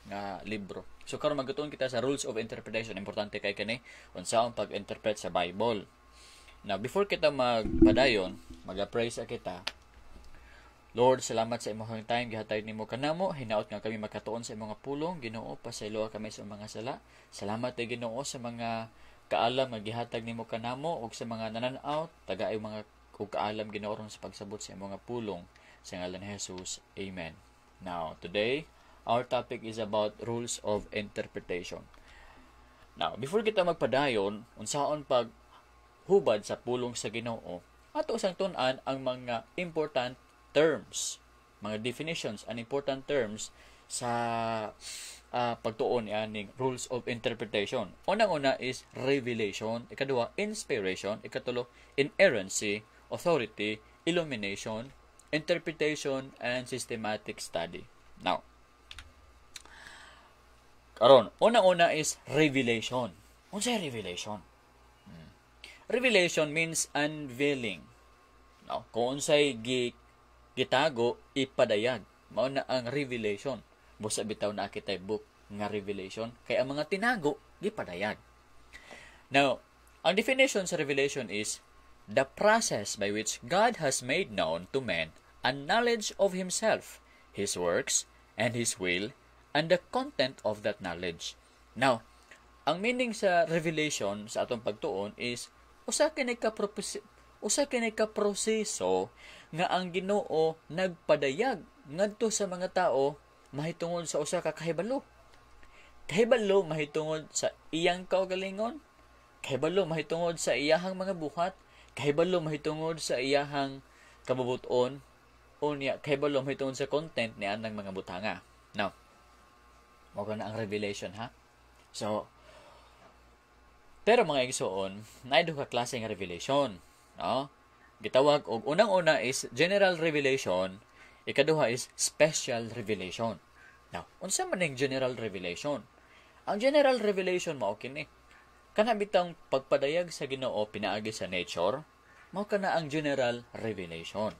Nga libro. So karon magtuon kita sa rules of interpretation. Importante kay kani, unsaon pag-interpret sa Bible. Now, before kita magpadayon, mag-pray sa kita. Lord, salamat sa imong time gihatag nimo kanamo. Hinaot nga kami makatuon sa imong pulong. Ginoo, pasayloa kami sa mga sala. Salamat kay Ginoo sa mga kaalam nga gihatag nimo kanamo ug sa mga nanan-aw, tagay mga ug kaalam, Ginoo, ron sa pagsabot sa imong pulong. Sa ngalan ni Jesus. Amen. Now, today, our topic is about rules of interpretation. Now, before kita magpadayon, unsaon pag hubad sa pulong sa Ginoo, ato sang tun-an ang mga important terms, mga definitions and important terms sa pagtuon aning rules of interpretation. Unang-una is revelation, ikaduha, inspiration, ikatulo, inerrancy, authority, illumination, interpretation, and systematic study. Now, karon, unang-una is revelation. Unsay revelation? Revelation means unveiling. No? Kung unsay gitago, ipadayag. Mao na ang revelation. Busa bitaw naa kitay book nga Revelation kay ang mga tinago gipadayag. Now, ang definition sa revelation is the process by which God has made known to men a knowledge of Himself, His works, and His will, and the content of that knowledge. Now, ang meaning sa revelation sa atong pagtuon is usa kini ka proseso nga ang Ginoo nagpadayag ngadto sa mga tao mahitungod sa usa ka kahibalo. Kahibalo mahitungod sa iyang kaugalingon, kahibalo mahitungod sa iyahang mga buhat, kahibalo mahitungod sa iyahang kabubuton, unya kahibalo mahitungod sa content ni anang mga butanga. Now, mao na ang revelation, ha. So, pero mga igsoon, naay duha ka klase nga revelation, no? Gitawag og unang-una is general revelation, ikaduha is special revelation. Now, unsa man ning general revelation? Ang general revelation mao kini. Kana bitang pagpadayag sa Ginoo pinaagi sa nature, mao kana ang general revelation.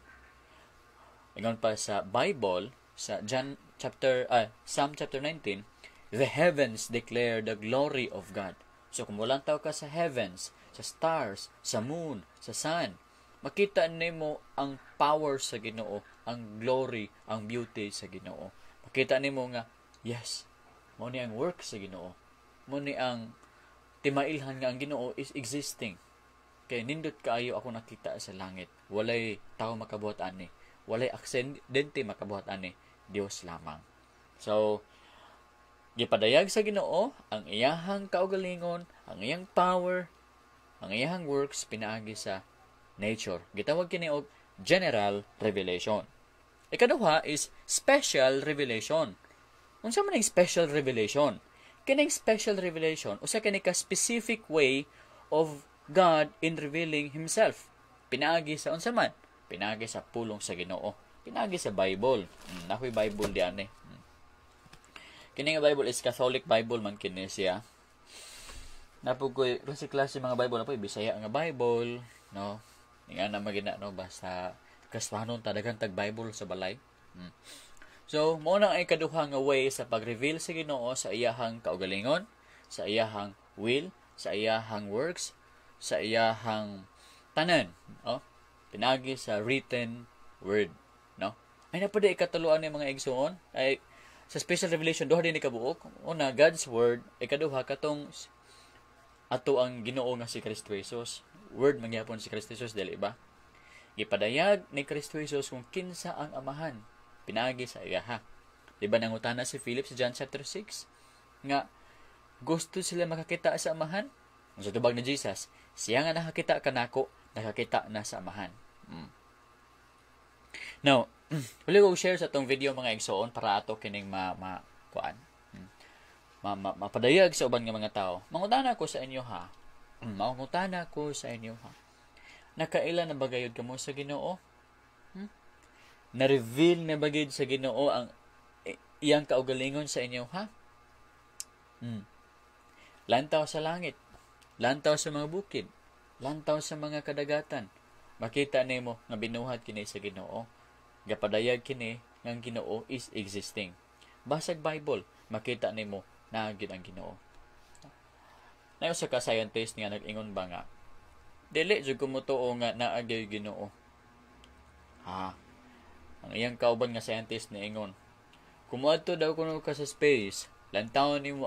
Ingon pa sa Bible sa John chapter Psalm chapter 19, "The heavens declare the glory of God." So kung mulantaw ka sa heavens, sa stars, sa moon, sa sun, makita nimo ang power sa Ginoo, ang glory, ang beauty sa Ginoo. Makita nimo nga yes, mao ni ang work sa Ginoo. Mao ni ang timailhan nga ang Ginoo is existing. Kay nindot kaayo ako nakita sa langit. Walay tao makabuhat ani. Walay aksidente makabuhat ani. Dios lamang. So, gipadayag sa Ginoo ang iyahang kaugalingon, ang iyang power, ang iyahang works pinaagi sa nature. Gitawag kini og general revelation. Ikaduha is special revelation. Unsa man ang special revelation? Kining special revelation usa kini ka specific way of God in revealing Himself. Pinaagi sa unsa man? Pinaagi sa pulong sa Ginoo. Pinaagi sa Bible. Nakoy Bible diyan eh. Kini nga Bible is Catholic Bible man kini siya. Napo ko'y klase-klase mga Bible, napoy Bisaya nga Bible, no? Nga na magina, no, basta Kristohanon ta, daghan tag Bible sa balay. So, mao na ang ikaduha nga way sa pag-reveal sa Ginoo sa iyahang kaugalingon, sa iyahang will, sa iyahang works, sa iyahang tanan, no? Pinaagi sa written word, no? Ay na pwede ikatuloan ni mga igsoon ay sa special revelation, duha din ni kabuok. Una, God's word, ikaduha, katong ato ang Ginoo nga si Kristo Jesus. Word mangyapon si Kristo Jesus, dili ba? Gipadayag ni Kristo Jesus kung kinsa ang Amahan pinaagi sa iyaha. Di ba nangutana si Philip sa John chapter 6 nga gusto sila makakita sa Amahan? Ang sa tubag ni Jesus, "Siya nga nakakita kanako, nakakita na sa Amahan." Now, huli ko share sa atong video, mga igsoon, para ato kining ma, ma kuan. Ma, mapadayag sa uban nga mga tao. Mangutana ko sa inyo, ha. Mangutana ko sa inyo, ha. Nakaila na ba gayud kamo sa Ginoo? Na-reveal na ba gayud sa Ginoo ang iyang kaugalingon sa inyo, ha? Lantaw sa langit, lantaw sa mga bukid, lantaw sa mga kadagatan. Makita nimo nga binuhat kini sa Ginoo. Gapadayag kini nga ang Ginoo is existing. Basag Bible, Makita nimo naa gyud ang Ginoo. Naa usa ka scientist nga nag-ingon ba nga dili jud ko motuo nga naa gyud Ginoo. Ha. Ang iyang kauban nga scientist niingon, kung moadto daw kuno ka sa space, lantawon nimo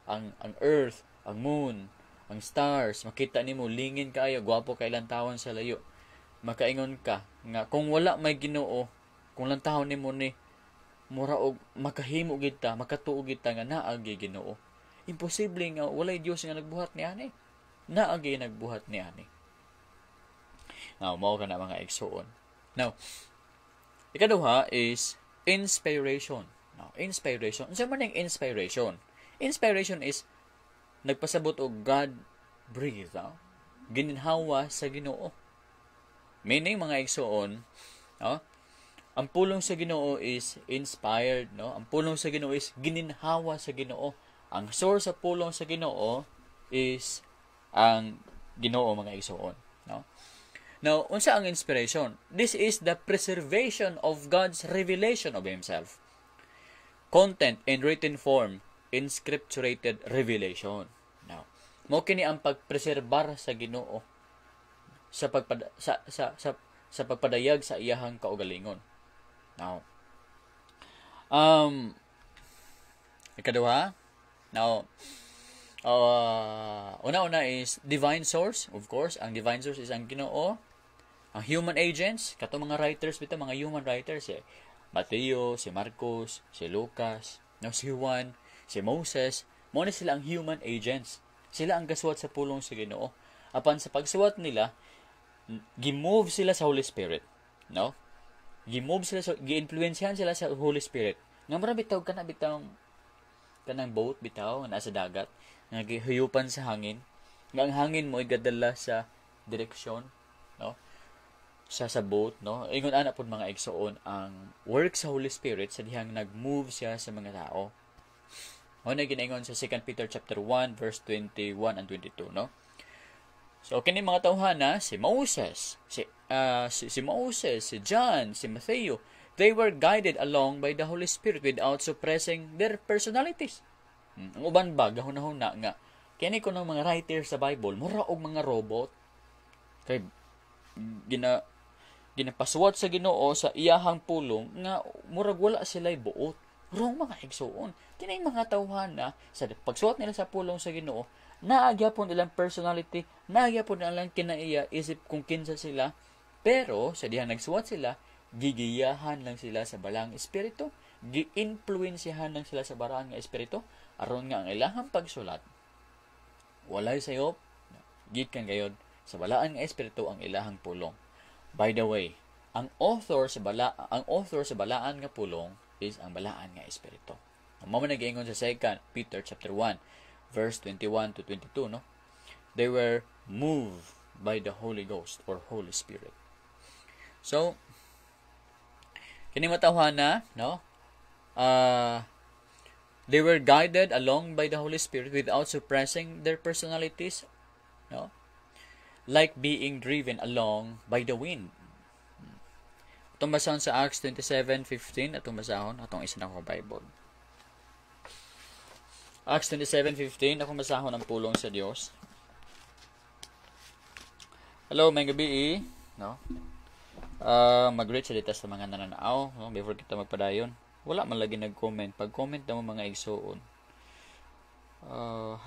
ang earth, ang moon, ang stars, makita nimo lingin kaayo, gwapo kay lantawon sa layo. Makaingon ka nga kung wala may Ginoo, kung lantawon nimo ni mura og makahimo gid ta, makatuo gid ta nga naa gyud Ginoo. Imposible nga walay Dios nga nagbuhat niani. Naa gyud nagbuhat niani. Now, mao ka na mga igsuon. Now, ikaduha is inspiration. Now, inspiration. Unsa man ang inspiration? Inspiration is nagpasabot og God breathe, no? Gininhawa sa Ginoo. Meaning mga igsuon, no? Ang pulong sa Ginoo is inspired, no? Ang pulong sa Ginoo is gininhawa sa Ginoo. Ang source sa pulong sa Ginoo is ang Ginoo, mga igsuon, no? Now, unsa ang inspiration? This is the preservation of God's revelation of Himself. Content in written form, inscripturated revelation. Now, mao kini ang pagpreserbar sa Ginoo sa pagpad sa sa sa, sa pagpadayag sa iyahang kaugalingon. Now, ikaduha, now, una-una is divine source, of course. Ang divine source is ang Ginoo. Ang human agents, kato mga writers bitaw, mga human writers eh. Mateo, si Marcos, si Lucas, no, si Juan, si Moses, mao ni sila ang human agents. Sila ang gasuwat sa pulong sa Ginoo. Apan sa pagsuwat nila, gi-move sila sa Holy Spirit, no? Gi-move sila sa, gi-influensyahan sila sa Holy Spirit. Nga mura bitaw kana bitaw kanang boat bitaw nga naa sa dagat nga gihuyupan sa hangin, nga ang hangin mo igadala sa direksyon, no? Sa boat, no? Ingon ana pud mga igsuon ang work sa Holy Spirit sa dihang nag-move siya sa mga tao. Mao na ginaingon sa 2 Peter chapter 1 verse 21 and 22, no? So kini mga tawhana, si Moses, si Moses, si John, si Matthew, they were guided along by the Holy Spirit without suppressing their personalities. Ang uban ba gahuna-huna nga kini kuno mga writer sa Bible mura og mga robot kay ginapasuwat sa Ginoo sa iyahang pulong nga murag wala sila'y buot. Wrong mga igsuon. Kini mga tawhana sa pagsuwat nila sa pulong sa Ginoo, naa gyapon ilang personality, naa gyapon ilang kinaiya isip kung kinsa sila, pero sa dihang nagsuwat sila, gigiyahan lang sila sa balang espiritu, giinfluensyahan lang sila sa baraan nga espiritu, aron nga ang ilahang pagsulat walay sayop, gikan gayod sa balaan nga espiritu ang ilahang pulong. By the way, ang author sa balaan nga pulong is ang balaan nga espiritu. Mao man nag-ingon sa 2 Peter chapter 1 verse 21 to 22, no? They were moved by the Holy Ghost or Holy Spirit. So, kini matawhana, no? They were guided along by the Holy Spirit without suppressing their personalities, no? Like being driven along by the wind. Atong basahon sa Acts 27:15, atong basahon, atong isa na ko Bible. Acts 27:15, akong basahon ang pulong sa Dios. Hello, may gabi, no? Mag-greet sa dita sa mga nananaw, no? Before kita magpadayon. Wala man lagi nag-comment. Pag-comment na mo mga igsuon.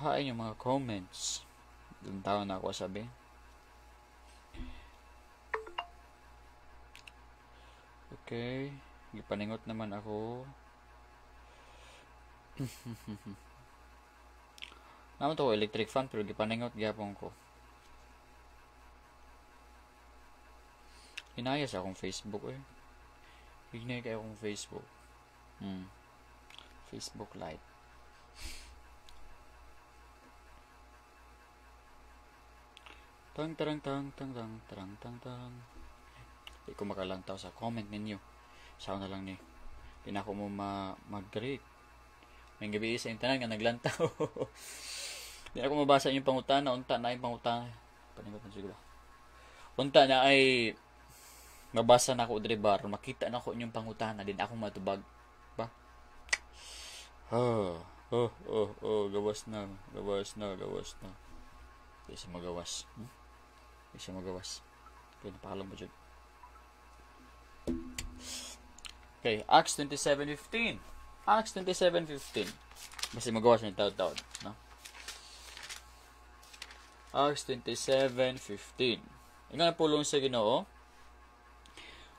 Hain yung mga comments. Doon tao na ako sabi. Okay. Gipaningot naman ako. Naman to electric fan pero gipaningot gyapon ko. Hinaya sa akong Facebook eh. Hignay kayo akong Facebook. Facebook Lite. Tang tarang tang tang tang tarang tang tang. Di ko makalantaw sa comment ninyo. Sao na lang ni. Di na ako mo mag-greet. May gabi sa internet nga naglantaw. Di na ako mabasa inyong pangutana. Unta na yung pangutana. Paningot na siguro. Unta na ay mabasa na ako dre bar. Makita na ako inyong pangutana. Di na ako matubag. Ba? Oh, gawas na, gawas na, gawas na. Di siya magawas. Di siya magawas. Okay, napahalong mo dyan. Okay, Acts 27:15. Acts 27:15. Basta magawas na taon-taon, no? Acts 27:15. Ingon ang pulong sa Ginoo,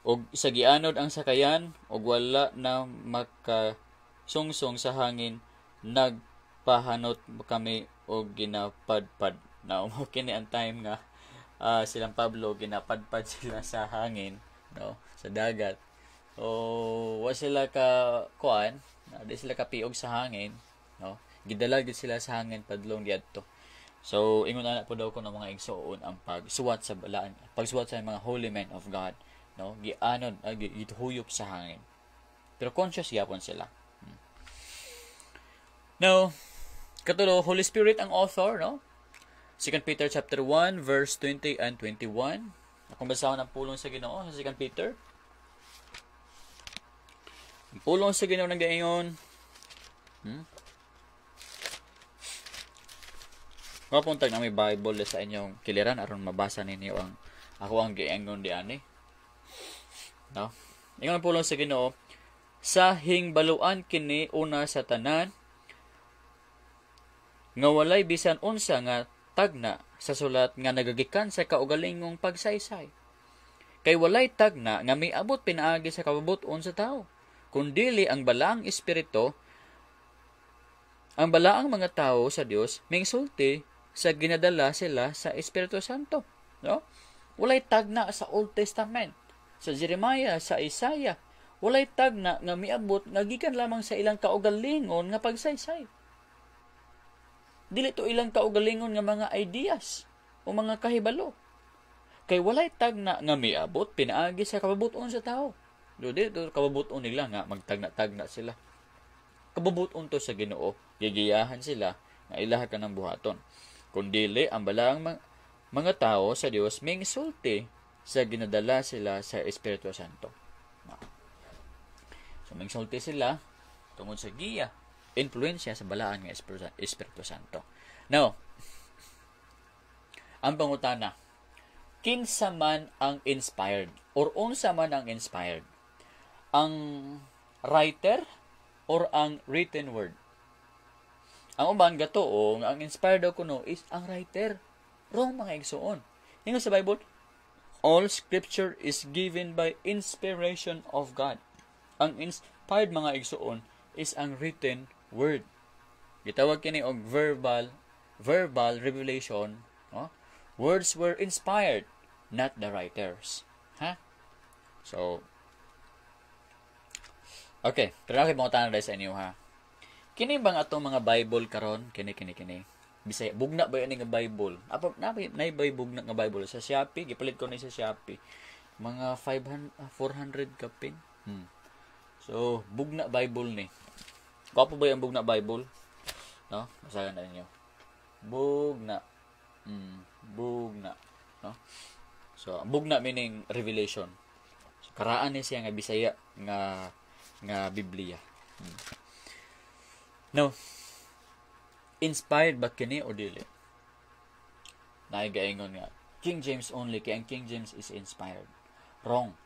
og sa gianod ang sakayan og wala na makasungsong sa hangin, nagpahanot kami og ginapadpad. Na mo kini ang time nga silang Pablo ginapadpad sila sa hangin, no, sa dagat. So wa sila ka kuan, di sila kapiog sa hangin, no. Gidala gid sila sa hangin padlong diadto. So ingon ana po daw ko ng mga igsoon ang pagsuwat sa balaan, pagsuwat sa mga holy men of God, no, gianod, gihuyop sa hangin. Pero conscious gyapon sila. Now, katulo, Holy Spirit ang author, no? 2 Peter chapter 1 verse 20 and 21. Akong basahon ang pulong sa Ginoo sa 2 Peter. Ang pulong sa Ginoo nagaingon. Mapuntag na may Bible sa inyong kiliran aron mabasa ninyo ang ako ang giingon diani. No? Ingon ang pulong sa Ginoo, sa hingbaluan kini una sa tanan nga walay bisan unsa nga tagna sa sulat nga nagagikan sa kaugalingong pagsaysay. Kay walay tagna nga miabot pinaagi sa kabubut-on sa tao, kundili ang balaang espiritu, ang balaang mga tao sa Dios mingsulti sa ginadala sila sa Espiritu Santo, no? Walay tagna sa Old Testament, sa Jeremiah, sa Isaiah, walay tagna nga miabot nga gikan lamang sa ilang kaugalingon nga pagsaysay. Dili to ilang kaugalingon nga mga ideas o mga kahibalo. Kay walay tagna nga miabot pinaagi sa kabubut-on sa tao. Do dili to kabubut-on nila nga magtagna-tagna sila. Kabubut-on to sa Ginoo, gigiyahan sila nga ilaha ka ng buhaton. Kun dili ang balaang mga tao sa Dios mingsulti sa ginadala sila sa Espiritu Santo. No. So mingsulti sila tungod sa giya, influensya sa balaan nga Espiritu Santo. Now, ang pangutana, kinsa man ang inspired or unsa man ang inspired? Ang writer or ang written word? Ang uban gatuo nga ang inspired daw kuno is ang writer. Wrong, mga igsoon. Ingon sa Bible, all scripture is given by inspiration of God. Ang inspired, mga igsoon, is ang written word. Gitawag kini og verbal revelation, no? Words were inspired, not the writers. Ha? So okay, pero ako mangutana sa inyo, ha. Kini bang atong mga Bible karon, kini kini kini. Bisaya bugna ba ini nga Bible? Apa na nay bugna nga Bible sa Shopee, gipalit ko ni sa Shopee. Mga 500 400 kapin. So, bugna Bible ni. Gwapo ba yung bugna Bible? No? Basahan na ninyo. Bugna. Bugna. No? So, bugna meaning revelation. So, karaan ni siya nga Bisaya nga Biblia. No. Inspired ba kini o dili? Naay gaingon nga King James only kay ang King James is inspired. Wrong.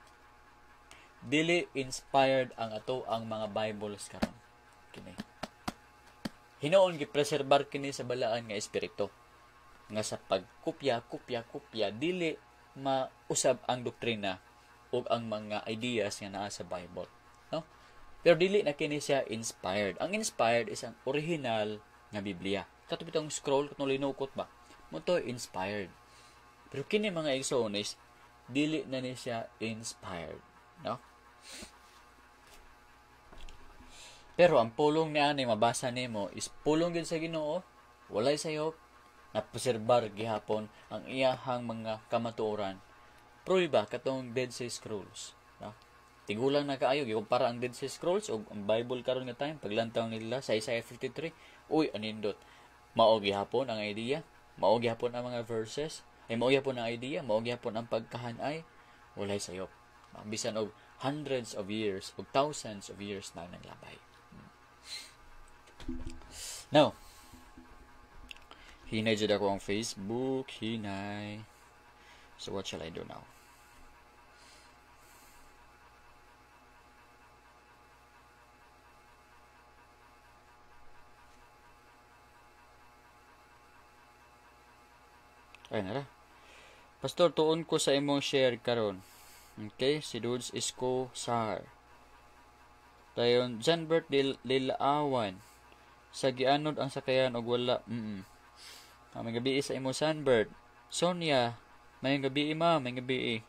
Dili inspired ang ato ang mga Bibles karon. Kini. Hinuon gipreserbar kini sa balaan nga espiritu nga sa pagkopya, kopya, kopya dili mausab ang doktrina ug ang mga ideas nga naa sa Bible, no? Pero dili na kini siya inspired. Ang inspired is ang original nga Biblia. Kato bitong scroll katong linukot ba? Mo to inspired. Pero kini, mga igsoon, is dili na ni siya inspired, no? Pero ang pulong niya ni mabasa nimo is pulong gyud sa Ginoo, walay sayop, napreserbar gihapon ang iyahang mga kamatuoran. Prueba katong Dead Sea Scrolls, no? Tigulang na kaayo gikumpara ang Dead Sea Scrolls ug ang Bible karon nga time paglantaw nila sa Isaiah 53. Uy, anindot. Mao gihapon ang idea, mao gihapon ang mga verses, ay mao gihapon ang idea, mao gihapon ang pagkahanay, walay sayop. Bisan og hundreds of years ug thousands of years na naglabay. Now, hinay jud ako ang Facebook, hinay. So what shall I do now? Ay, nara. Pastor, tuon ko sa imong share karon. Okay, si Dudes Isko Sar. Dayon, Janbert Lilaawan. Sa gianod ang sakayan og wala. May gabi sa imo, Sunbird. Sonia, may gabi ma, may gabi.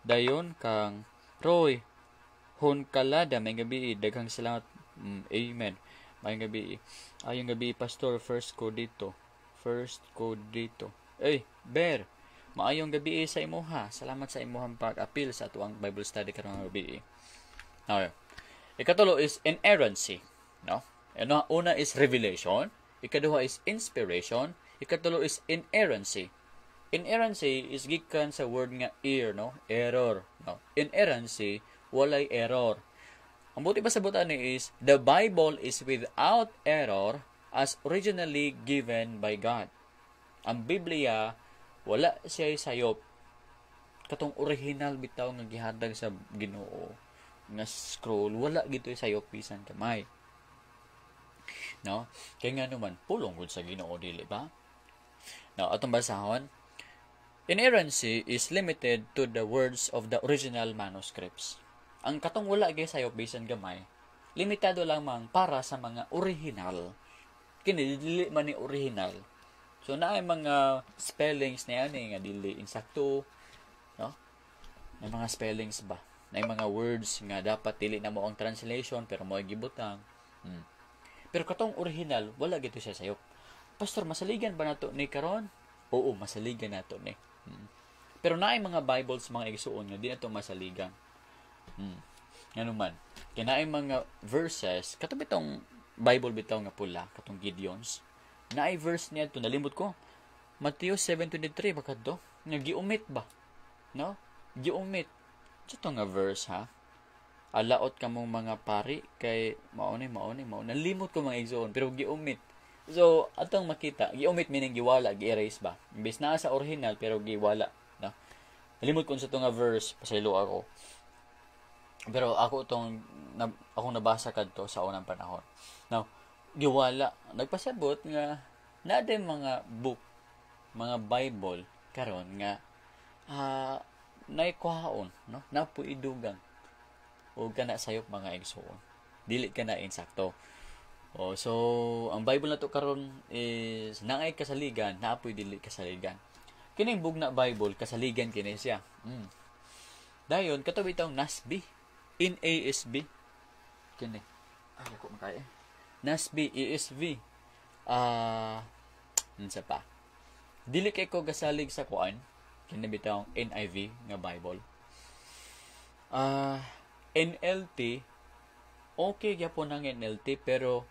Dayon kang Roy Honkalada, may gabi. Daghang salamat. Amen. May gabi. Ayong gabi, Pastor, first ko dito. First ko dito. Ey, Bear, maayong gabi sa imuha. Salamat sa imuhang pag-apil sa atuang Bible study karong gabi. Now, ikatulo is inerrancy, no? Ano, una is revelation, ikaduha is inspiration, ikatulo is inerrancy. Inerrancy is gikan sa word nga ear, no? Error, no? Inerrancy, walay error. Ang buti pa sa butan ni is the Bible is without error as originally given by God. Ang Biblia wala siya sayop. Katong original bitaw nga gihatag sa Ginoo nga scroll, wala gitoy sayop bisan kamay. No? Kaya nga naman pulong gud sa Ginoo, dili ba? Now, atong basahon. Inerrancy is limited to the words of the original manuscripts. Ang katong wala gyud sayop bisan gamay, limitado lamang para sa mga original. Kini dili man ni original. So, naay mga spellings na yan nga dili insakto, no? May mga spellings ba? Naay mga words nga dapat dili na mo ang translation pero mo gibutang. Pero katong original, wala gito siya sayop. Pastor, masaligan ba nato ni karon? Oo, masaligan nato ni. Pero naay mga Bibles, mga igsuon nga di nato masaligan. Ngano man, kay naay mga verses, kato bitong Bible bitaw nga pula, katong Gideons. Naay verse niya to, nalimot ko. Matthew 7:23 ba kadto? Nga giumit ba? No? Giumit. Ito nga verse ha. Alaot kamong mga pari kay mauni mauni mauni. Nalimot ko mga igsoon pero giumit. So atong makita, giumit meaning giwala, gi-erase ba? Imbes naa sa original pero giwala, no? Nalimot ko sa to nga verse, pasaylo ako. Pero ako tong akong nabasa kadto sa unang panahon. Now, giwala, nagpasabot nga naa din mga book, mga Bible karon nga naikuhaon, no? Napuidugang o kana sayop mga igsoon. Dili ka na insakto. Oh, so ang Bible na to karon is naay kasaligan, naapoy dili kasaligan. Kining bugna Bible kasaligan kini siya. Dayon kato bitawng NASB, NASB kini. Ay ako makaya. NASB, ESV. Unsa pa? Dili kay ko gasalig sa kuan, kini bitawng NIV nga Bible. NLT, okay gyapon ang NLT pero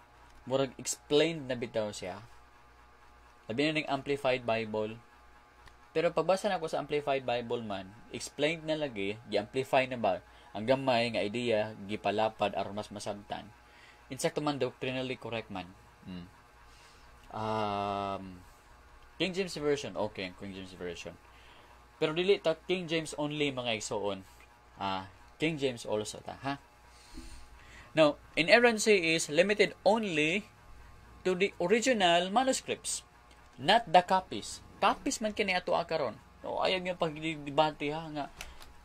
murag explained na bitaw siya. Labi na ning Amplified Bible. Pero pagbasa na ako sa Amplified Bible man, explained na lagi, gi-amplify na ba ang gamay nga idea gipalapad aron mas masabtan. Insakto man, doctrinally correct man. King James Version, okay, King James Version. Pero dili ta King James only mga igsoon. King James also ta, ha? Now, inerrancy is limited only to the original manuscripts, not the copies. Copies man kini ato karon. No, ayaw niyo pagdebate ha nga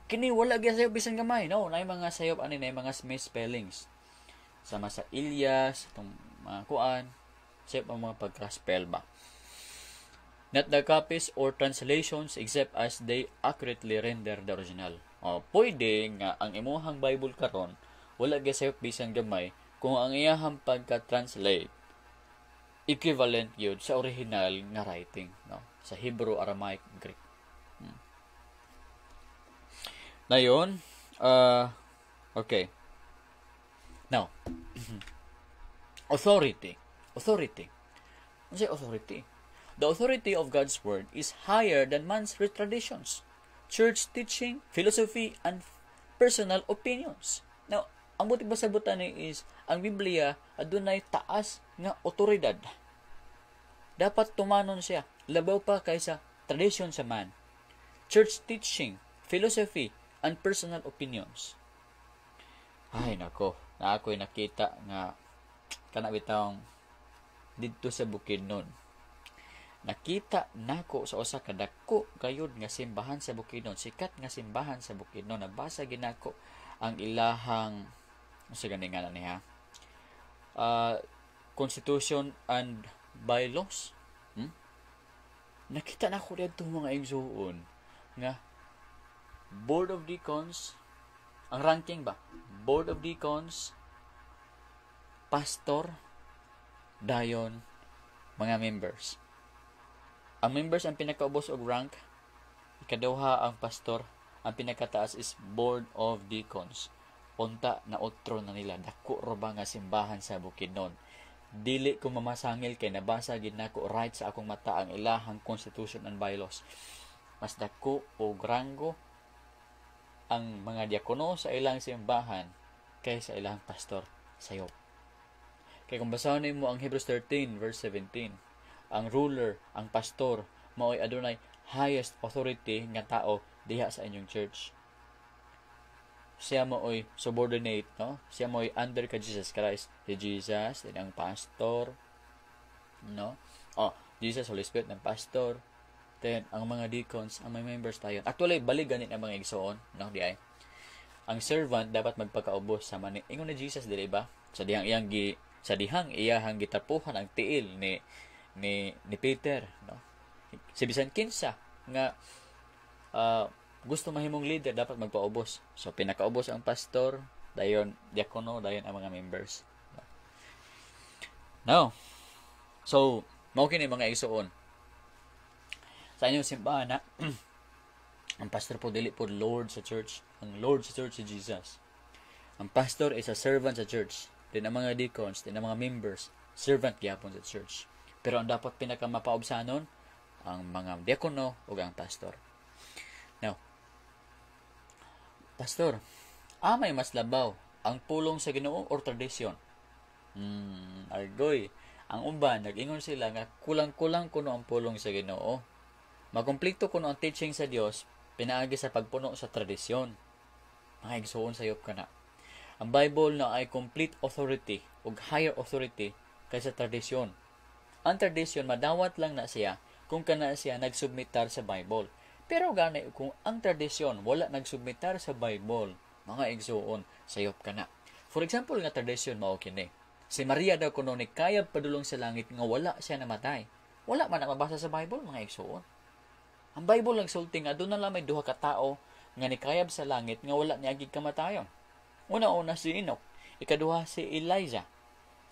kini wala gyud sayop bisan gamay. No, naay mga sayop ani, naay mga misspellings. Sama sa Elias, itong mga kuan, sayop ang mga pagka-spell ba. Not the copies or translations except as they accurately render the original. O, pwede nga ang imuhang Bible karon wala gyud sayop bisan gamay kung ang iyahang pagka-translate equivalent yun sa original nga writing, no? Sa Hebrew, Aramaic, Greek. Ngayon, okay. Now, authority. Authority. Ano siya authority? The authority of God's word is higher than man's traditions, church teaching, philosophy, and personal opinions. Now, ang buti ba sabutan ni is, ang Biblia adunay taas nga otoridad. Dapat tumanon siya. Labaw pa kaysa tradition sa man, church teaching, philosophy, and personal opinions. Ay nako, na ako'y nakita nga kana bitawng didto sa Bukidnon. Nakita nako sa usa ka dako gayud nga simbahan sa Bukidnon, sikat nga simbahan sa Bukidnon. Nabasa ginako ang ilahang, unsa gani nga niya, Constitution and Bylaws. Nakita nako didto, mga igsuon, nga Board of Deacons, ang ranking ba? Board of Deacons, pastor, dayon mga members. Ang members ang pinakaubos og rank, ikaduha ang pastor, ang pinakataas is Board of Deacons. Unta na otro na nila, dako ra ba nga simbahan sa Bukidnon. Dili ko mamasangil kay nabasa gid nako right sa akong mata ang ilahang Constitution and Bylaws. Mas dako og ranggo ang mga diakono sa ilang simbahan kaysa ilang pastor, sayop. Kay kung basahon nimo ang Hebrews 13 verse 17, ang ruler, ang pastor, mao'y adunay highest authority nga tao diha sa inyong church. Siya mao'y subordinate, no? Siya mao'y under kay Jesus Christ. Si Jesus, din ang pastor, no? Oh, Jesus, Holy Spirit, ng pastor. Then, ang mga deacons, ang mga members tayo. Actually, balik ganit ang mga igsoon, no? Di ay. Ang servant dapat magpakaubos sa mani. Ingon ni Jesus, dili ba? Sa dihang iyahang gitapuhan ang tiil ni Peter, no? Si bisan kinsa nga gusto mahimong leader, dapat magpaubos. So pinakaubos ang pastor, dayon diakono, dayon ang mga members. No. So, mao kini, mga igsoon. Sa inyong simbahan na ang pastor po dili po Lord sa church. Ang Lord sa church si Jesus. Ang pastor is a servant sa church. Din ang mga deacons, din ang mga members, servant gyapon sa church. Pero ang dapat pinakamapaubsanon, ang mga diakono ug ang pastor. Now, Pastor, may mas labaw, ang pulong sa Ginoo or tradisyon? Argoy. Ang uban, nag-ingon sila nga kulang-kulang kuno ang pulong sa Ginoo. Makomplekto kuno ang teaching sa Dios pinaagi sa pagpuno sa tradisyon. Mga igsuon, sayop ka na. Ang Bible na ay complete authority ug higher authority kaysa tradisyon. Ang tradisyon, madawat lang na siya kung kana siya nagsubmitar sa Bible. Pero gani kung ang tradisyon wala nagsubmitar sa Bible, mga igsuon, sayop ka na. For example nga tradisyon mao kini. Si Maria daw kuno ni kayab padulong sa langit nga wala siya namatay. Wala man na mabasa sa Bible, mga igsuon. Ang Bible lang sulti nga aduna lang may duha ka tao nga nikayab sa langit nga wala niagi kamatayon. Una-una si Enoch, ikaduha si Elijah.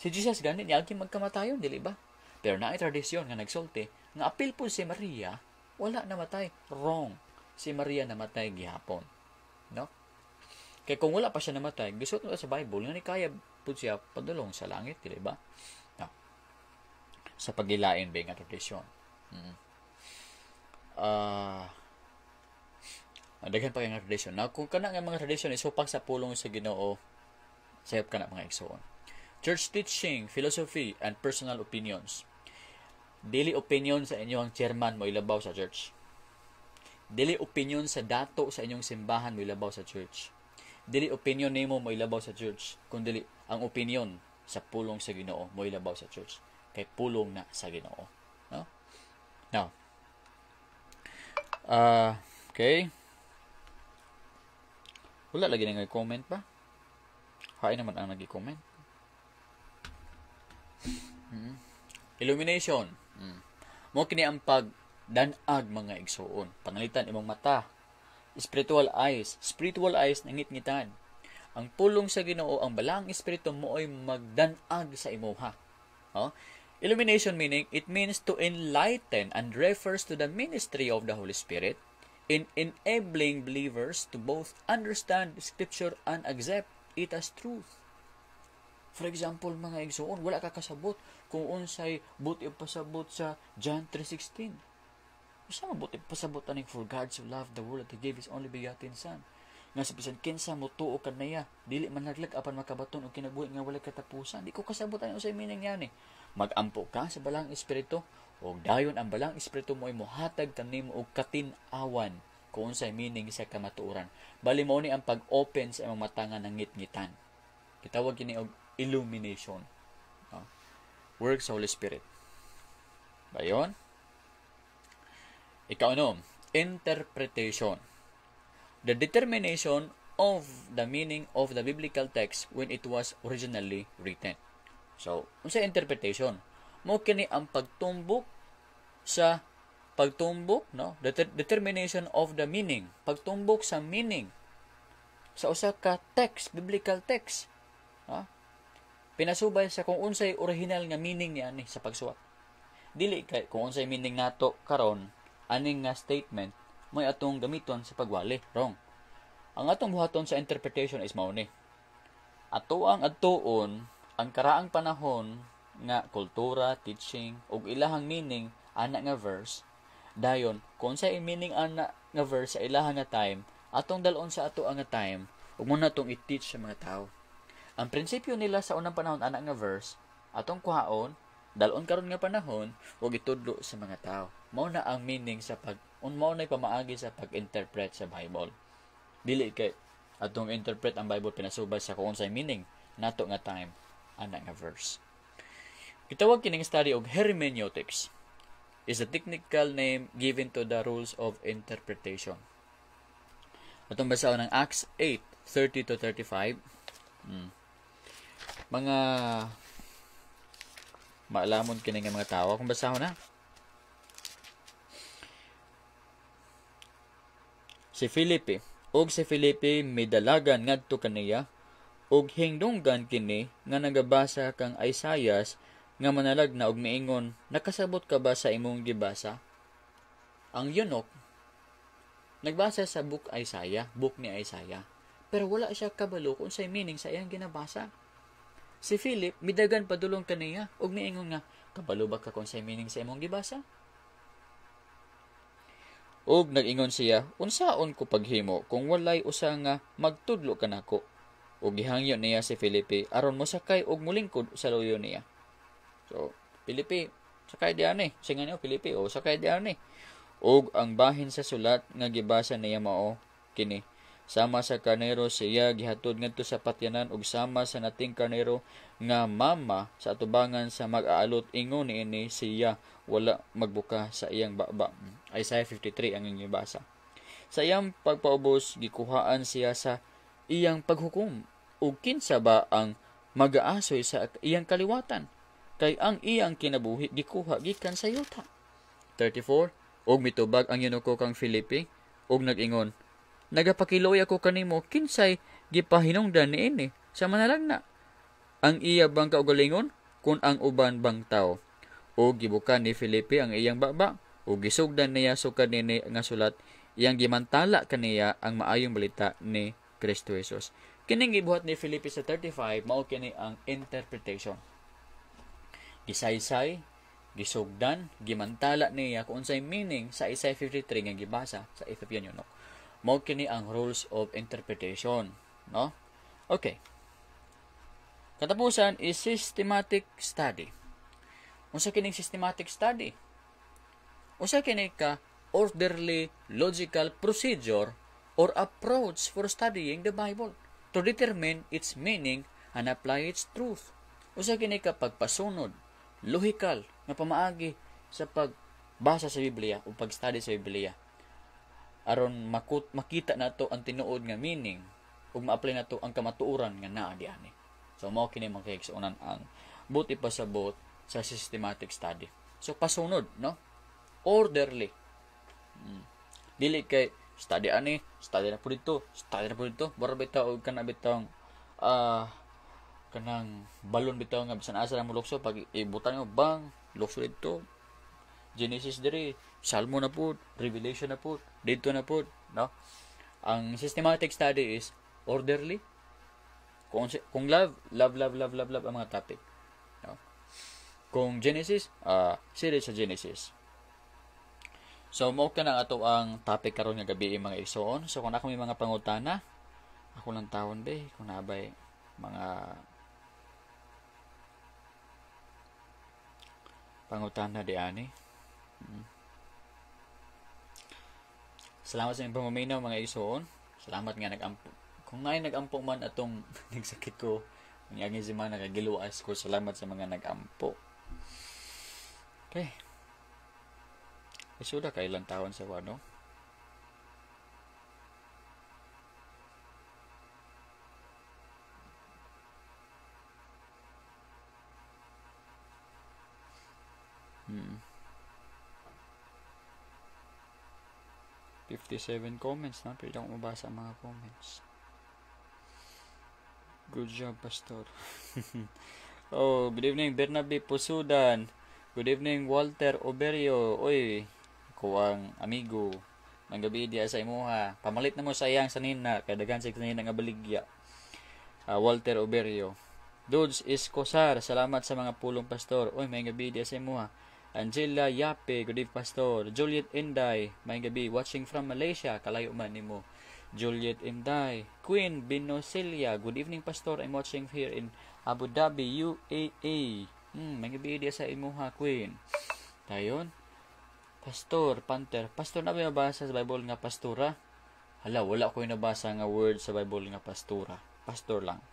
Si Jesus gani niagi magkamatayon, dili ba? Pero naay tradisyon nga nagsulti nga apil po si Maria wala namatay. Wrong. Si Maria namatay gihapon. No? Kay kung wala pa siya namatay, gisuot na sa Bible nga nikaya pud siya padulong sa langit, dili ba? No. Sa pagilain ba nga tradisyon. Daghan pa kay nga tradisyon. Now, kung kana nga mga tradisyon isupak sa pulong sa Ginoo, sayop ka na, mga igsoon. Church teaching, philosophy, and personal opinions. Dili opinion sa inyong chairman mo ilabaw sa church. Dili opinion sa dato sa inyong simbahan mo ilabaw sa church. Dili opinion nimo mo ilabaw sa church, kun dili ang opinion sa pulong sa Ginoo mo ilabaw sa church. Kay pulong na sa Ginoo. No? Now, okay. Wala lagi na comment ba? Hain naman ang nag-comment. Illumination. Mo kini ang pagdanag, mga igsuon. Panalitan imong mata. Spiritual eyes. Spiritual eyes, nangit-ngitan. Ang pulong sa Ginoo, ang balaang espiritu mo ay magdanag sa imuha. Oh? Illumination meaning, it means to enlighten and refers to the ministry of the Holy Spirit in enabling believers to both understand Scripture and accept it as truth. For example, mga igsuon, wala ka kasabot kung unsay buot pasabot sa John 3:16. Unsa man buot pasabot aning "For God so loved the world that He gave His only begotten Son, nga sa bisan kinsa motuo kanaya dili manlaglag apan makabaton og kinabuhi nga walay katapusan"? Di ko kasabot ani unsay meaning niya ni. Magampo ka sa Balaang Espiritu ug dayon ang Balaang Espiritu mo ay mohatag kanimo og katin-awan kung unsay meaning sa kamatuoran. Bali mao ni ang pag-open sa imong mata nga nangitngitan. Gitawag kini og illumination. No? Work sa Holy Spirit. Bayon? Ikaunom, interpretation. The determination of the meaning of the biblical text when it was originally written. So, unsa interpretation? Mo kini ang pagtumbok sa pagtumbok, no? Determination of the meaning. Pagtumbok sa meaning sa usa ka text, biblical text. Ha? Pinasubay sa kung unsay original nga meaning niya ani sa pagsuwat. Dili kay kung unsay meaning nato karon aning nga statement mo'y atong gamiton sa pagwali. Wrong. Ang atong buhaton sa interpretation is mao ni. Ato ang adtuon ang karaang panahon nga kultura, teaching ug ilahang meaning ana nga verse. Dayon kung unsay meaning ana nga verse sa ilahang nga time, atong dal-on sa ato ang nga time ug muna atong i-teach sa mga tao. Ang prinsipyo nila sa unang panahon ana nga verse, atong kuhaon, dal-on karon nga panahon ug itudlo sa mga tao. Mao na ang meaning sa pag mao na pamaagi sa pag-interpret sa Bible. Dili kay atong interpret ang Bible pinasubay sa kung unsay meaning nato nga time ana nga verse. Gitawag kining study og hermeneutics. Is the technical name given to the rules of interpretation. Atong basahon ang Acts 8:30 to 35. Mga maalamon kini nga mga tawo kung basahon na. Si Felipe og si Felipe midalagan ngadto kaniya ug hingdunggan kini nga nagabasa kang Isaias nga manalagna og miingon, nakasabot ka ba sa imong gibasa? Ang eunuch nagbasa sa book Isaiah, book ni Isaiah, pero wala siya kabalo kung unsay meaning sa iyang ginabasa. Si Philip midagan padulong kaniya ug miingon nga, kabalo ba ka kung unsay meaning sa imong gibasa? Ug nag-ingon siya, unsaon ko paghimo kung walay usa nga magtudlo kanako? Ug gihangyo niya si Felipe aron mosakay og molingkod sa luyo niya. So, Felipe, sakay diyan eh. Singa niyo, Felipe, o sakay diyan eh. Ug ang bahin sa sulat nga gibasa niya mao kini. Sama sa karnero siya gihatod ngadto sa patyanan ug sama sa nating karnero nga mama sa atubangan sa mag-aalot ingon niini siya wala magbuka sa iyang baba. Isaiah 53 ang inyong basa. Sa iyang pagpaubos gikuhaan siya sa iyang paghukom ug kinsa ba ang magaasoy sa iyang kaliwatan kay ang iyang kinabuhi gikuha gikan sa yuta. 34 ug mitubag ang eunuko kang Felipe ug nag-ingon, nagapakiluoy ako kanimo kinsay gipahinungdan niini sa manalagna, ang iya bang kaugalingon kun ang uban bang tawo? Ug gibukan ni Felipe ang iyang baba ug gisugdan niya sukad niini nga sulat, iyang gimantala kaniya ang maayong balita ni Kristo Jesus. Kining gibuhat ni Felipe sa 35 mao kini ang interpretation. Gisaysay, gisugdan, gimantala niya kung unsay meaning sa Isaiah 53 nga gibasa sa Ethiopian eunuch. Mao kini ang rules of interpretation, no? Okay. Katapusan is systematic study. Unsa kining systematic study? Unsa kini ka orderly logical procedure or approach for studying the Bible to determine its meaning and apply its truth. Unsa kini ka pagpasunod, logical nga pamaagi sa pagbasa sa Biblia o pag-study sa Biblia aron makita nato ang tinuod nga meaning ug ma-apply nato ang kamatuoran nga naa diani. So mao kini mga kaigsuonan ang buti pasabot sa systematic study. So pasunod, no? Orderly. Dili kay study ani, study na po dito, study na po dito, bara bitaw og kana bitawng kanang balon bitaw nga bisan asa na mo lukso pag ibutan mo bang lukso dito. Genesis diri, Salmo na po, Revelation na po, dito na po, no? Ang systematic study is orderly. Kung love, love, love, love, love, love ang mga topic. No? Kung Genesis, series sa Genesis. So, mao ka na ato ang topic karon nga gabi mga igsoon. So, kung ako may mga pangutana, ako lang tawon be, kung nabay mga Pangutana di ani. Salamat sa inyong pamaminaw, mga igsoon. Salamat nga nagampo. Kung naay nagampo man atong nagsakit ko, ang semana kagiluas ko, salamat sa mga nagampo. Okay. Isuda kay ilang taon sa ano? Hmm. 57 comments na, pero akong mabasa ang mga comments. Good job, Pastor. Oh, good evening, Bernabe Pusudan. Good evening, Walter Oberio. Oy, ako ang amigo. Manggabi diya sa imuha. Pamalit na mo sa iyang sanina. Kay daghan sa sanina nga baligya. Walter Oberio. Dudes Escosar, salamat sa mga pulong, Pastor. Oy, may gabi diya sa imuha. Angela Yape, good evening, Pastor. Juliet Inday, may gabi. Watching from Malaysia, kalayo man nimo. Juliet Inday. Queen Binocelia, good evening, Pastor. I'm watching here in Abu Dhabi, UAE. May gabi diya sa imuha, Queen. Dayon, Pastor Panther. Pastor, na ba nabasa sa Bible nga pastora? Hala, wala ko yung nabasa nga word sa Bible nga pastora. Pastor lang.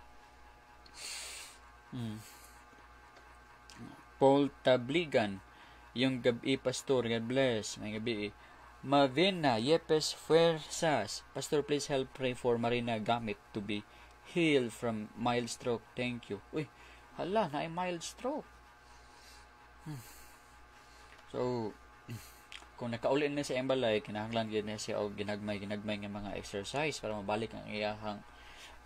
Paul Tabligan, yung gabi, Pastor, God bless. May gabi. Mavena Yepes Fuerzas, Pastor, please help pray for Marina Gamit to be healed from mild stroke. Thank you. Uy, hala, na mild stroke. So, kung nakauli na sa iyang balay, kinahanglan gyud na siya og ginagmay nga mga exercise para mabalik ang iyahang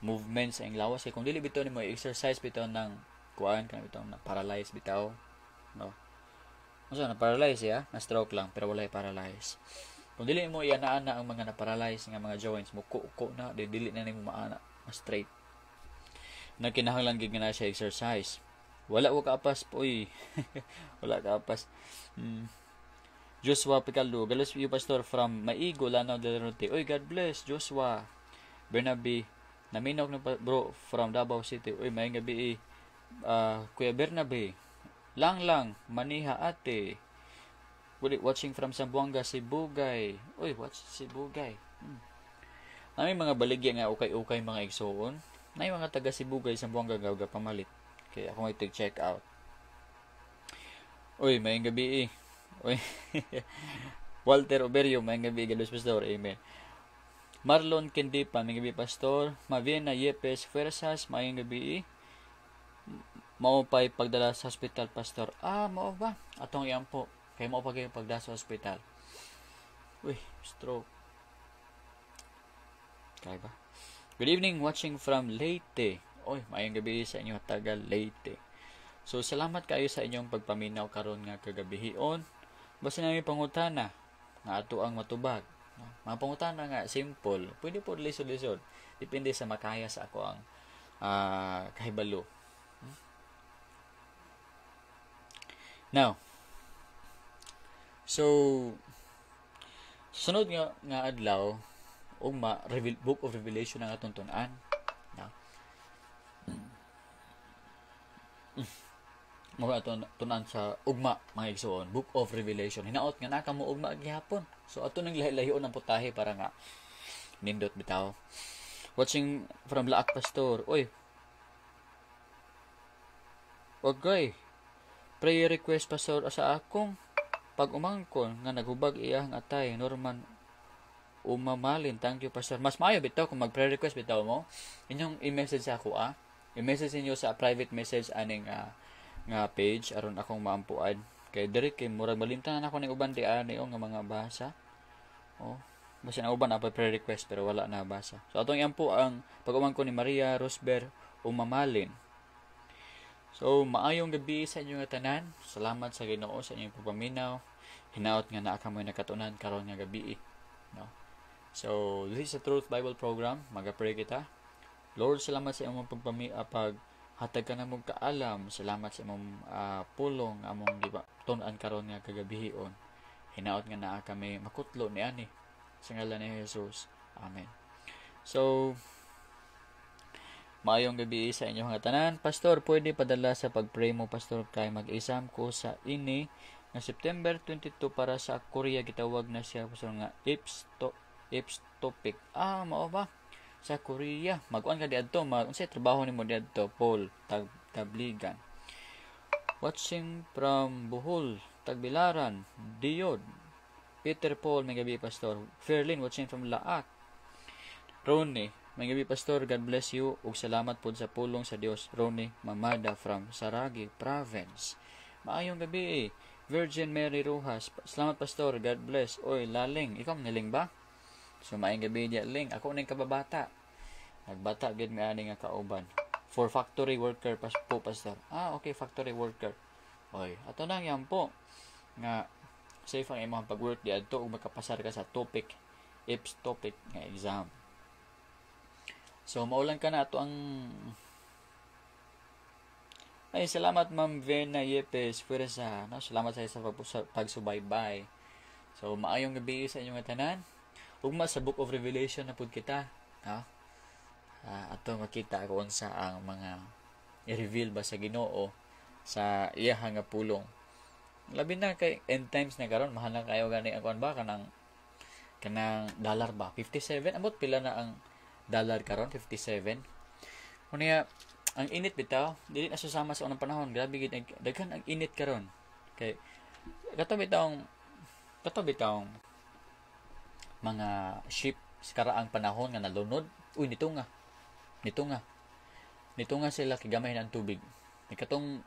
movement sa iyang lawas. Kay kung dili bitaw nimo exercise bitaw ng kuan kana bitaw na paralyze bitaw, no. Unsa na paralyze siya? Na stroke lang pero walay paralyze. Kung dili mo iana-ana ang mga na-paralyze nga mga joints mo, kuko na dili na nimo maana, ma straight. Na kinahanglan gyud nga na siya exercise. Wala ko kaapas poy. Wala kaapas. Joshua Picaldo, God bless you, Pastor, from Maigo, Lanao del Norte. Oy, God bless, Joshua. Bernabe, naminaw na bro from Davao City. Oy, maayong gabi Kuya Bernabe. Lang lang, maniha ate. Watching from Zamboanga, Sibugay. Oy, watch Sibugay. Nami mga baligya nga ukay-ukay mga igsoon. Nay mga taga Sibugay, Zamboanga nga pamalit. Kaya ako may check out. Oy, maayong gabi eh. Oy. Walter Oberio, maayong gabi, God bless, Pastor. Amen. Marlon Kendipa, maayong gabi, Pastor. Mavena Yepes Fuerzas, maayong gabi. Mao pa'y pagdala sa hospital, Pastor. Ah, mao ba? Atong iampo. Kay mao pa kayo pagdala sa hospital. Uy, stroke. Kaya ba? Good evening, watching from Leyte. Oy, maayong gabi sa inyo taga Leyte. So, salamat kayo sa inyong pagpaminaw karon nga kagabihion. Basta namin pangutana nga ato ang matubag. Mga pangutana nga simple, pwede po lisod-lisod. Depende sa makaya sa ako ang kahibalo. Now, so sunod nga adlaw ugma Book of Revelation ang atong tun-an. No? Mao ato tun-an sa ugma mga igsoon, Book of Revelation. Hinaot nga naka mo ugma gihapon. So ato nang lahi-lahion ang putahe para nga nindot bitaw. Watching from Laak, Pastor. Oy. Okay. Prayer request, Pastor, sa akong pag-umangkon nga naghubag iyang atay Norman Umamalin. Thank you, Pastor. Mas maayo bitaw kung mag-prayer request bitaw mo. Inyong i-message sa ako ah. I-message ninyo sa private message aning nga page aron akong maampuan. Kay diri kay murag malimtan na ako ning uban di ani nga mga basa. Oh, basin ang uban apay prayer request pero wala na basa. So atong iampo ang pag-umangkon ni Maria Rosber Umamalin. So maayong gabi sa inyong tanan. Salamat sa Ginoo sa inyong pagpaminaw. Hinaot nga naa kamoy nakatunan karon nga gabi. No? So this is the Truth Bible Program. Maga-pray kita. Lord, salamat sa imong paghatag ka namong kaalam. Salamat sa imong pulong among tun-an karon nga kagabihion. Hinaot nga naa kami makutlo niani sa ngalan ni Jesus. Amen. So Maayong gabi sa inyong mga tanan. Pastor, pwede padala sa pag-pray mo, Pastor, kay mag-exam ko sa ini nga September 22 para sa Korea. Gitawag na siya, Pastor, nga IPS TOPIK. Ah, mao ba? Sa Korea. Mag-uan ka diadto, mag unsay trabaho nimo diadto, Paul Tabligan. Watching from Bohol, Tagbilaran, Diod. Peter Paul, may gabi, Pastor. Fairlin, watching from Laak. Ronnie, may gabi, Pastor, God bless you ug salamat pod sa pulong sa Dios. Ronnie Mamada from Saragi Province. Maayong gabi. Virgin Mary Rojas, salamat, Pastor, God bless. Oy, Laling, ikaw niling ba? So maayong gabi diya, Ling. Ako ning kababata. Nagbata gid mi ani nga kauban. For factory worker pas po, Pastor. Ah, okay, factory worker. Oy, ato nang yan po nga safe ang imong pag-work diadto ug makapasar ka sa TOPIK, IPS TOPIK nga exam. So, maulan ka na ato ang. Ay, salamat, Ma'am Vena Yepes Fuerza. No? Salamat sa pagsubaybay. So, maayong gabi sa inyong tanan. Ugma sa Book of Revelation na pud kita. No? Ato makita kung unsa ang mga i-reveal ba sa Ginoo sa iya nga pulong. Labi na kay end times na karon, mahal na kayo gani ang kuan ba, kanang dollar ba, 57, ambot pila na ang dollar karon, 57. Unya ang init bitaw, dili na susama sa unang panahon. Grabe gid daghan ang init karon kay kato bitawng mga ship sa karaang panahon nga nalunod. Uy, nito nga sila kay gamay ang tubig. Ni katong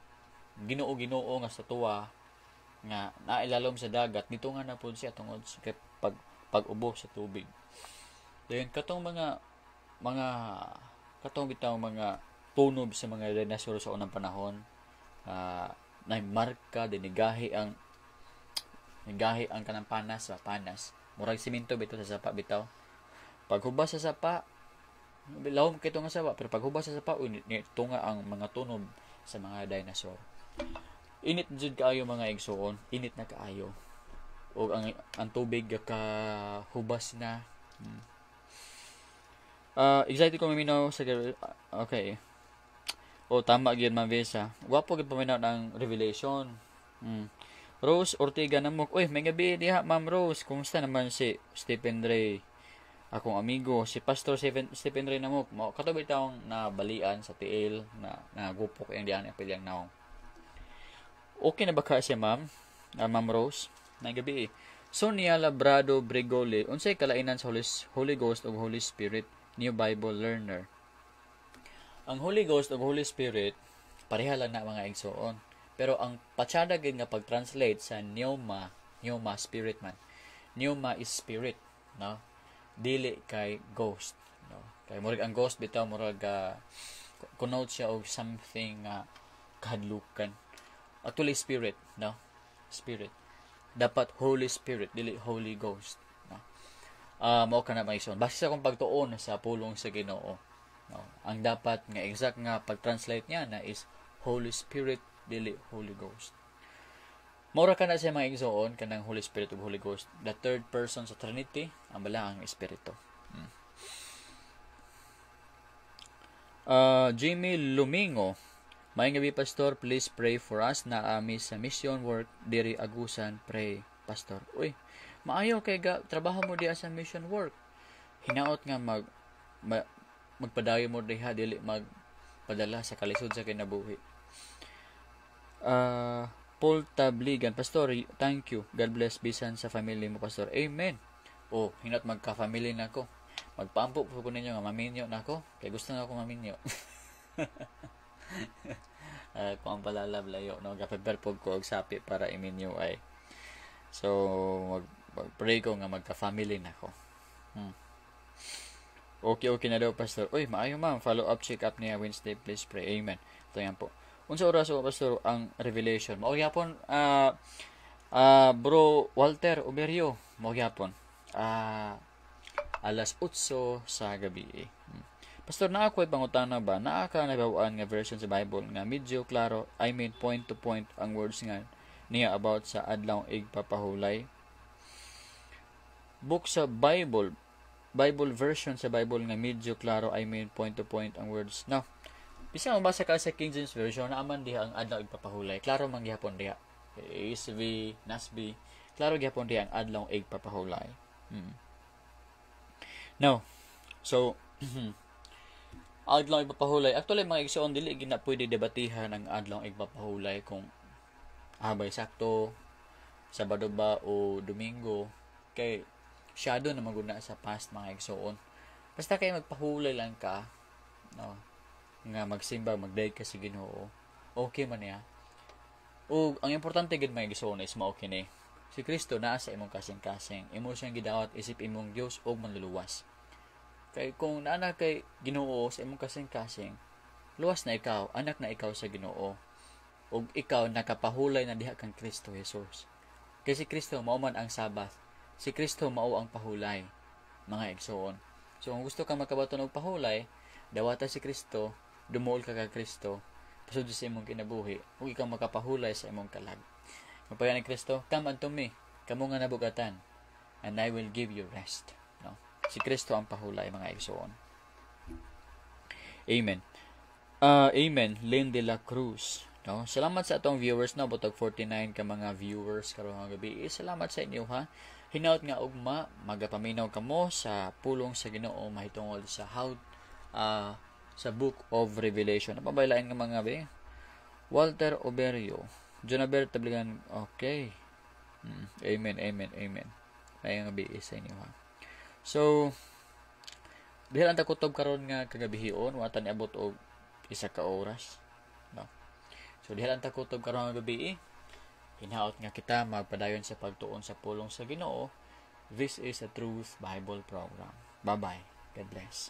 Ginoo-Ginoo nga sa tuwa nga nailalom sa dagat, nito nga na pud siya tungod sa kay pag-ubo sa tubig. Dayon katong mga katong bitaw mga tunob sa mga dinosaur sa unang panahon, na marka din, nigahi ang kanang panas ba, panas murag simento bitaw sa sapa bitaw. Paghubas sa sapa, lawom kito nga sapa, pero paghubas sa sapa, uy, tunga ang mga tunob sa mga dinosaur. Init jud kaayo, mga igsuon, init na kaayo ug ang tubig kahubas na. Excited ko maminaw sa, okay. O tama gyud, Ma'am Vesa. Gwapo gyud paminaw ng Revelation. Rose Ortega namok. Uy, may gabi diha, Ma'am Rose. Kumusta naman si Stephen Ray? Akong amigo, si Pastor Stephen Ray namok. Mao kato bitawng nabalian sa tiil na nagupok yang diyan apil yang naong. Okay na ba ka siya, Ma'am? Ma'am Rose? May gabi. Sonia Labrado Brigoli, unsay kalainan sa Holy Ghost ug Holy Spirit? New Bible Learner. Ang Holy Ghost ug Holy Spirit pareha lang na, mga igsoon. Pero ang patsada gid nga pag-translate sa pneuma, pneuma spirit man. Pneuma is spirit, no? Dili kay ghost, no? Kay murag ang ghost bitaw murag connote siya og something nga kahadlukan. Actually spirit, no? Spirit. Dapat Holy Spirit, dili Holy Ghost, no? Mao ka na, mga igsoon. Base sa akong pagtuon sa pulong sa Ginoo, no? Ang dapat nga exact nga pag-translate niya na is Holy Spirit, dili Holy Ghost. Mora ka na siya, mga igsoon, kanang Holy Spirit ug Holy Ghost. The third person sa Trinity, ang balaang Espiritu. Jimmy Lumingo, Maayong gabi, Pastor, please pray for us na ami sa mission work diri Agusan, pray, Pastor. Uy, maayo kay ga trabaho mo diha sa mission work. Hinaot nga magpadayon mo diha, dili magpadala sa kalisod sa kinabuhi. Paul Tabligan, Pastor, thank you. God bless bisan sa family mo, Pastor. Amen. Oh, hinaot magka-family na ko. Magpaampo po ko ninyo nga maminyo na ako. Kay gusto na ako maminyo. Kung ang palalab layo no, ga-prepare po ko og sapi para iminyo ay. So mag-pray ko nga magka-family na ko. Okay na daw, Pastor. Uy, maayo, ma'am. Follow up check up niya Wednesday, please pray. Amen. Ito yan po. Unsa oras o, Pastor, ang Revelation? Mao gyapon, bro Walter Oberio, mao gyapon. Alas 8 sa gabi. Pastor, naa ko'y pangutana ba? Naa ka nabawaan nga version sa Bible nga medyo klaro, I mean point to point ang words nga niya about sa adlaw igpapahulay? Book sa Bible. Bible version sa Bible nga medyo klaro, I mean point to point ang words, no? Bisan mabasa ka sa King James Version, naaman diha ang adlaw igpapahulay. Klaro man gihapon diha. ASV, NASB, klaro gihapon diha ang adlaw igpapahulay. Now, so adlaw igpapahulay. Actually, mga igsoon, dili gina pwede debatihan ang adlaw igpapahulay kung habay sakto Sabado ba o Domingo, kay shadow na maguna sa past, mga igsoon. Basta kay magpahulay lang ka, no, nga magsimba, magdayeg ka sa Ginoo, okay man niya. O ang importante gid, mga igsoon, is mao kini: si Kristo naa sa imong kasing-kasing, imo siyang gidawat isip imong Dios ug Manluluwas. Kay kung naa na kay Ginoo sa imong kasing-kasing, luwas na ikaw, anak na ikaw sa Ginoo. Ug ikaw nakapahulay na diha kang Kristo Jesus. Kay si Kristo mao man ang Sabbath. Si Kristo mao ang pahulay, mga igsoon. So kung gusto ka makabaton og pahulay, dawata si Kristo, dumuol ka kay Kristo, pasud sa imong kinabuhi, ug ikaw makapahulay sa imong kalag. Mapayan ni Kristo, "Come unto me, kamo nga nabugatan, and I will give you rest." No? Si Kristo ang pahulay, mga igsoon. Amen. Amen. Lynn de la Cruz. No? Salamat sa atong viewers, no, butog 49 ka mga viewers karong gabi. Eh, salamat sa inyo ha. Hinaut nga ugma magapaminaw kamo sa pulong sa Ginoo mahitungod sa how sa Book of Revelation. Napabaylain nga mga be. Walter Oberio. Jonaber Tabligan. Okay. Amen, amen, amen. Maayong gabi sa inyo ha. So, diha lang ta kutob karon nga kagabihon, wa ta niabot og 1 ka oras. No. So diha lang ta kutob karon nga gabi. Hinaot nga kita magpadayon sa pagtuon sa pulong sa Ginoo. This is a Truth Bible Program. Bye-bye. God bless.